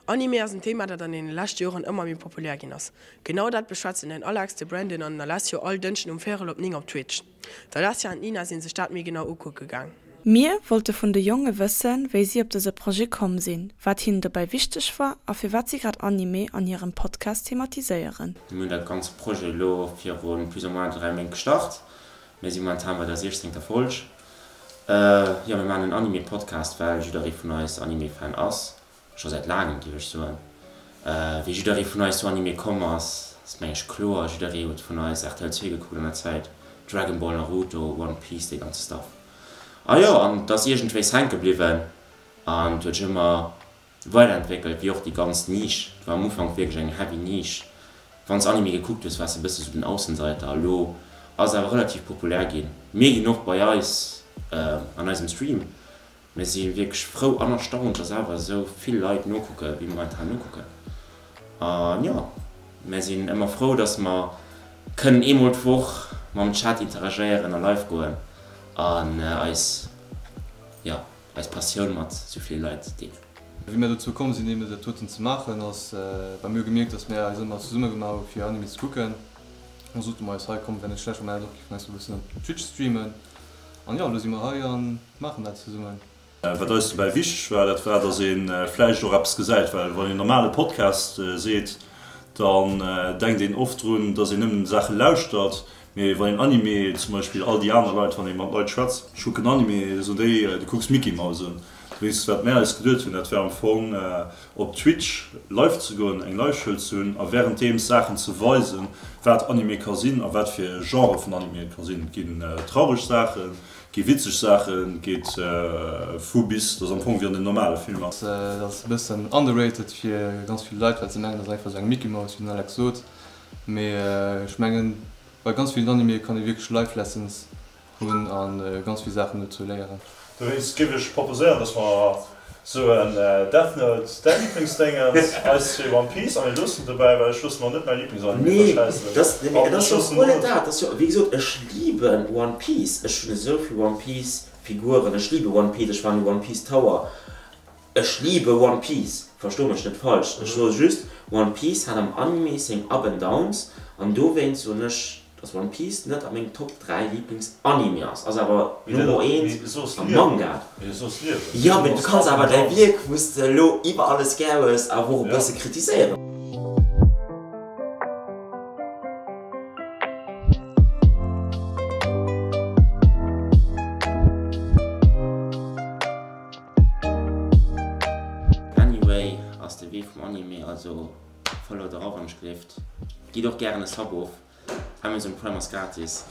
Anime ass en Thema, dat an deene leschte Joren ëmmer méi populär ginn ass. Genau dat beschwätzen den Alex, de Brandon an den Alessio all Dënschden um véierel op 9 op Twitch. D'Alessia an d'Nina sinn sech dat méi genau ukucke gaang. Mir wollte vun de Jonge wëssen, wéi si op dëse Projet komm sinn, wat hinnen dobäi wichteg war a firwat si grad Anime an hirem Podcast thematiséieren. Mir hunn dat ganze Projet elo viru plus ou moins 3 Méint gestart. Mir si momentan bei der 16. Folg. Jo, mir maachen en Anime-Podcast, well jidderee vun eis Anime-Fan ass. Scho säit laangem, géif ech soen. Wéi jidderee vun eis zu Anime komm ass, ass meng ech kloer. Jidderee huet vun eis rtl 2 gekuckt an der Zäit. Dragon Ball, Naruto, One Piece, dee ganze Stuff. A jo, an et ass iergendwéis hänke bliwwen an et huet sech ëmmer weiderentwéckelt, wéi och déi ganz Niche. Et war am Ufank wierklech eng heavy Niche. Wann s Anime gekuckt hues, waars de e bësse sou den Aussenseiter. Elo ass et awer relativ populär ginn. Mir ginn och bei eis an eisem Stream Mir si wierklech frou an erstaunt, dass awer esou vill Leit nokucke wéi momentan nokucken. An jo, mir sinn ëmmer frou, dass mer kënnen eemol d'Woch mam Chat interagéieren a live goen an eis, jo, eis Passioun mat esou ville Leit deelen. Wéi mir dozou komm sinn eben dat doten ze maachen ass, well mir hu gemierkt, dass mir eis ëmmer zesumme gemaach hu fir Anime ze kucken. An sote mer eis, hei komm, wär net schlecht wa mir dat och géifen eis e bëssen op Twitch streamen. An jo, elo si mer hei an maachen dat zesummen. Wat eis dobäi wichteg war, dat war, dass ee vläicht och eppes gesäit, well wann een normale Podcast seet, dann denkt een oft drun, dass een nëmmen Saache lauschtert, mee wann een Anime, zum Beispill all déi aner Leit, wann ee mat Leit schwätzt, ech kucken Anime, soen déi, du kucks Mickey Mouse un. Dowéinst, wat mär eis geduet hunn, dat war am Fong op Twitch live ze goen, eng Live-Show ze hunn a wärenddeems Saachen ze weisen, wat Anime ka sinn a wat fir Genrë vun Anime et ka sinn. Et ginn traureg Saachen, et gi witzeg Saachen, et geet vu bis, dat ass am Fong wéi an den normale Filmer. Dat ass e bëssen underrated fir ganz vill Leit, well se mengen, dat ass einfach esou eng Mickey Mouse, wéi den Alex sot. Mee ech mengen, bei ganz villen Animeë kann ee wierklech Life Lessons Hunn an ganz vill Saachen dozou léieren. Dowéinst giff ech proposéieren dass mer soen Death Note däi Lieblingsdéngens, eis zwee One Piece a mir loossen et dobäi, well ech loosse mer net mäi Lieblingsanime Nee, verschäissen. dass, nee, An et ech ass jo loossen guer net och net. dat, ass jo, wéi gesot, ech liben One Piece, ech hunn esou vill One Piece Figuren, ech libe One Piece, ech war an de One Piece Tower, ech libe One Piece, versto mech net falsch, ech soe just, One Piece hat am Anime seng Up and Downs an dowéinst soen ech, Dass One Piece net a mengem Top 3 Lieblings Anime ass, ass awer Nummer 1 am Manga. Jo, mee du kanns awer däi Wierk, wous de elo iwwer alles gär hues, awer och e bësse kritiséieren. Anyway ass de Wee vum Anime also followt eraf an ech gleeft gitt och gären e Sub of. Amazon Prime ass gratis.